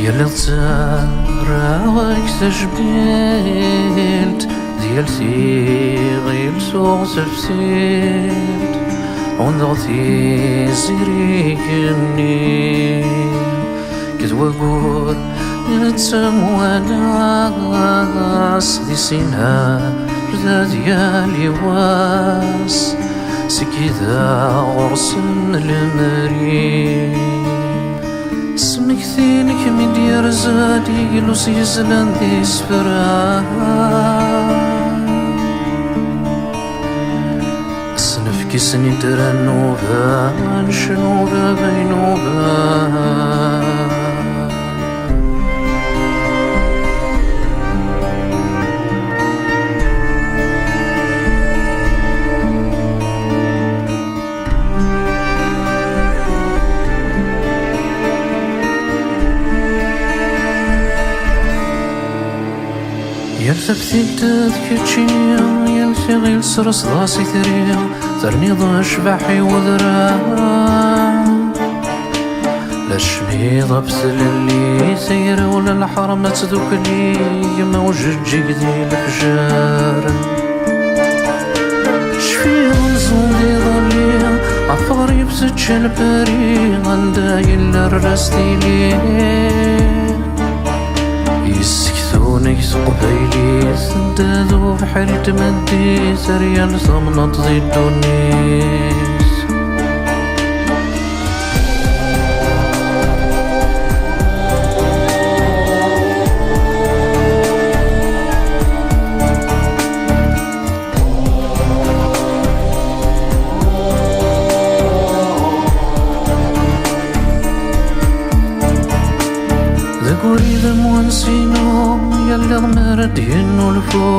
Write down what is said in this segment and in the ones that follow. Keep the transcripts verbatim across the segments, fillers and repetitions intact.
Yal iḍ ttarraɣ-ak tajmilt, di yal tiɣilt tuɣ teftilt, ɣundeɣ tiziri-k-nni. Akked waggur nettemwanas di sin ar da d yal i wass, seg yida ɣur-sen lemri. Smektin-ik mi d-yerza d iglu s yezlan d isefra. Snefk-isen i dra nnuba, necnu baba inuba. Yal taftilt d keččini, yal tiɣilt sresḍas itri, terniḍ ccbaḥ i wedrar. La tecmiḍ ɣef tlelli, tayra ula lḥerma tdukli, gma ujeǧǧig di lefjer. Cfiɣ amzun d iḍelli, ɣef ɣrib tečča lpari, anda yella rras tili. Yessektun-ak teqbaylit, tedda d ubeḥri n tmeddit, ar yal tamnaḍt di ddunit. Deg uridem wansi-inu, yal iḍ mi ara d-yennulfu,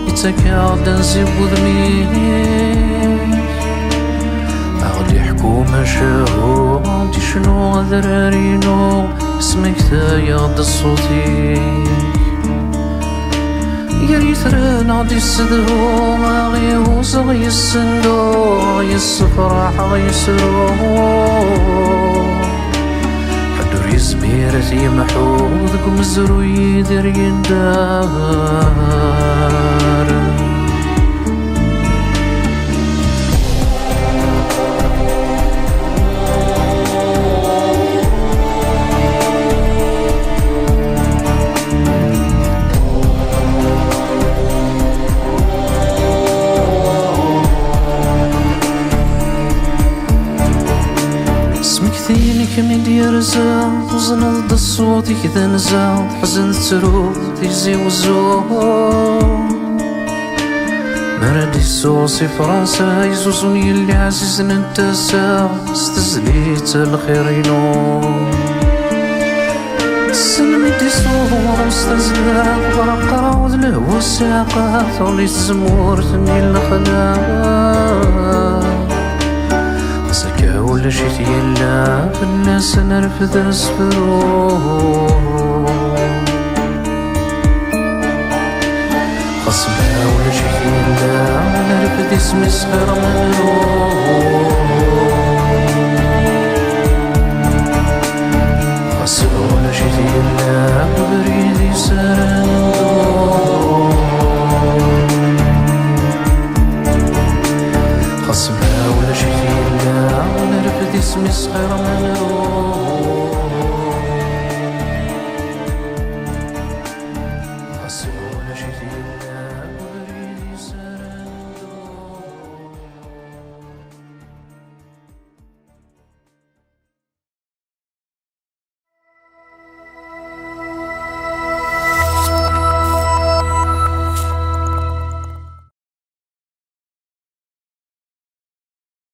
yettak-aɣ-d anzi n wudem-ik. Aɣ-d-iḥku macahu, aɣ-d-icnu adrar-inu, yesmektay-aɣ-d ṣṣut-ik. Gar yitran aɣ-d-issedhu, aɣ-ihuz, aɣ-yessendu, aɣ-yessefraḥ, aɣ-yesru. Ḥedd ur yezmir ad t-yemḥu, deg umezruy Yidir yendar. Smektin-ik mi d-yerza, tuzneḍ-d ṣṣut-ik d anza, teḥzen tettru, tizi wezzu. Mi ara d-isuɣ si Fransa, izuzun yelli ɛzizen n tasa, s tezlit lxir-inu. Tessen mi d-isuɣ ɣur-s tazla, ɣer aqraw d lehwu ssaɛqa, tuɣli tzemmurt-nni n lexla. Ẓekka ulac-it yella, fell-as ad nerfed asefru. Xas ma ulac-it yella, ad nerfed isem-is xir ma nru. Xas ma ulac-it yella, abrid-is ara neddu. Xas ma ulac-it yella, ad nerfed isem-is xir ma